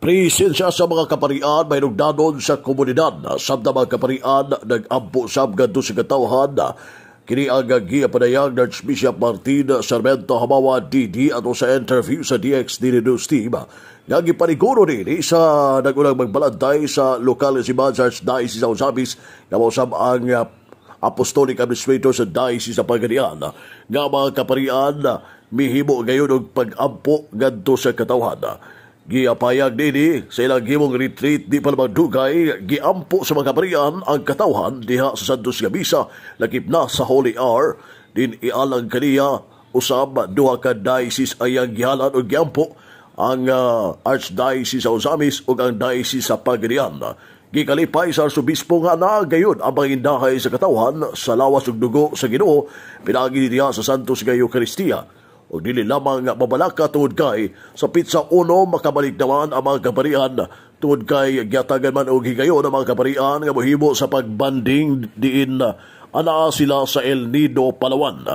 Presensya sa mga kaparian mahinugdanon sa komunidad. Samtang mga kaparian nag-ampo sab ngadto sa katawhan. Kini ang gipanayag ng Archbishop Martin Sarmiento Hamawa DD ato sa interview sa DXDD News Team. Nga gipaniguro nini sa nag-unang magbalantay sa lokal simbahan sa Archdiocese sa Ozamiz nga mausab ang Apostolic Administrator sa Diocese sa Pagadian. Nga mga kaparian mihimo gayon og pag-ampo ngadto sa katawhan. Giapayag nini sa ilang himong retreat di pa lamang dugay, giampo sa mga kaparian ang katawhan diha sa Santos nga Misa, lakip na sa Holy Hour, din ialang kaniya usab duha ka diocese ayang gihalan og giampo ang Archdiocese sa Ozamiz ug ang Diocese sa Pagadian. Gikalipay sa Arsobispo nga naa gayon ang pangindahay sa katawhan sa lawas ug dugo sa Ginoo pinaagi diha sa Santos nga Eucharistia. O dili lamang mabalaka tungod kay sa pitsa 1 makabalik naman ang mga kaparian tungod kay giatagan man og higayon ang mga kaparian nga mohimo sa pagbanding diin anaa sila sa El Nido, Palawan.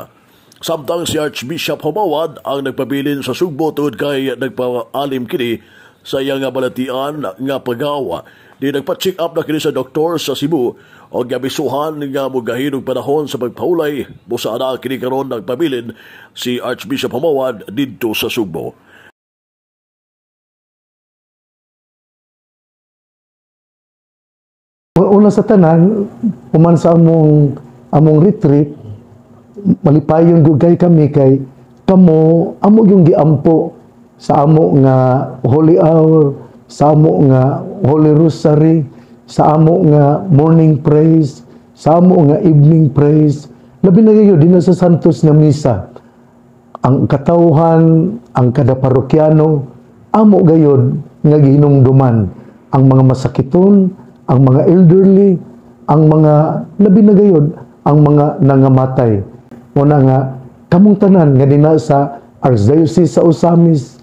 Samtang si Archbishop Homawad ang nagpabilin sa Sugbo tungod kay nagpaalim kini sa iyang balatian nga pagawa. Di nagpa-check up na kini sa doktor sa Cebu o gabisuhan nga mugahin og panahon sa pagpahulay busa ana kini karon nagpabilin si Archbishop Homawad didto sa Sugbo. Una sa tanan, human sa among retreat, malipayon gud kay kami kay kamo amo yung giampo sa amo nga Holy Hour, sa amo nga Holy Rosary, sa amo nga morning praise, sa amo nga evening praise. Labi na kayo din sa Santos nga Misa. Ang katawhan, ang kada parokyano, amo gayod nga gihinumduman ang mga masakiton, ang mga elderly, ang mga labi na gayod ang mga nangamatay. Muna nga kamong tanan nga dinha sa Archdiocese sa Ozamiz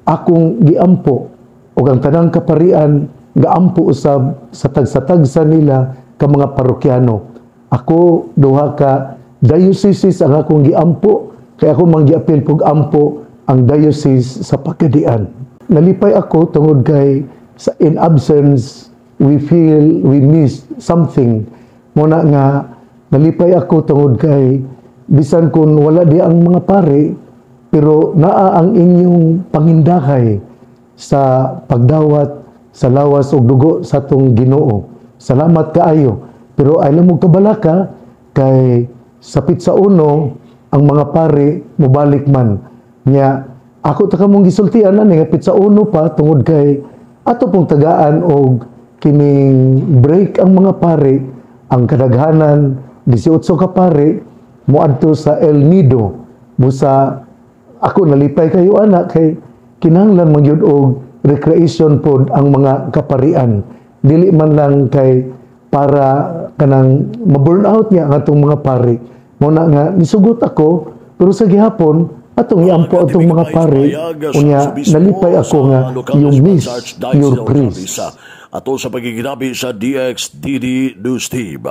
akong giampo ug ang tanang kaparian gaampo usab sa tagsa-tagsa nila ka mga parokyano. Ako duha ka dioceses ang akong giampo kay ako mang giapil pug ampo ang diocese sa Pagadian. Nalipay ako tungod kay sa in absence we feel we miss something. Muna nga nalipay ako tungod kay bisan kun wala di ang mga pare pero naa ang inyong pangindahay sa pagdawat sa lawas ug dugo sa atong Ginoo. Salamat kaayo. Pero alam mo kabalaka kay sa pitsa uno ang mga pare mobalik man. Nya ako ta kamong gisultian ani nga pitsa uno pa tungod kay ato pong tagaan og kining break ang mga pare, ang kadaghanan 18 ka pare moadto sa El Nido. Busa ako nalipay kayo ana kay kinahanglan man gyud og recreation pod ang mga kaparian. Dili man lang kay para kanang ma-burn out niya ang atong mga pare. Muna nga nisugot ako pero sa gihapon atong iampo atong mga pare unya nalipay ako nga you miss your priest. Ato sa pagiginabi sa DXDD News Team.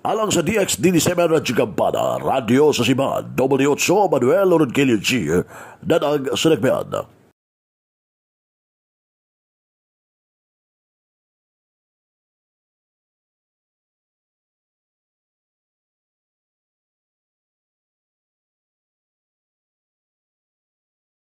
Alang sa DXDD 7 Radyo Kampana, Radyo sa Simbahan, W8 Manuel Ronquillo G, Danag sa Nagbean.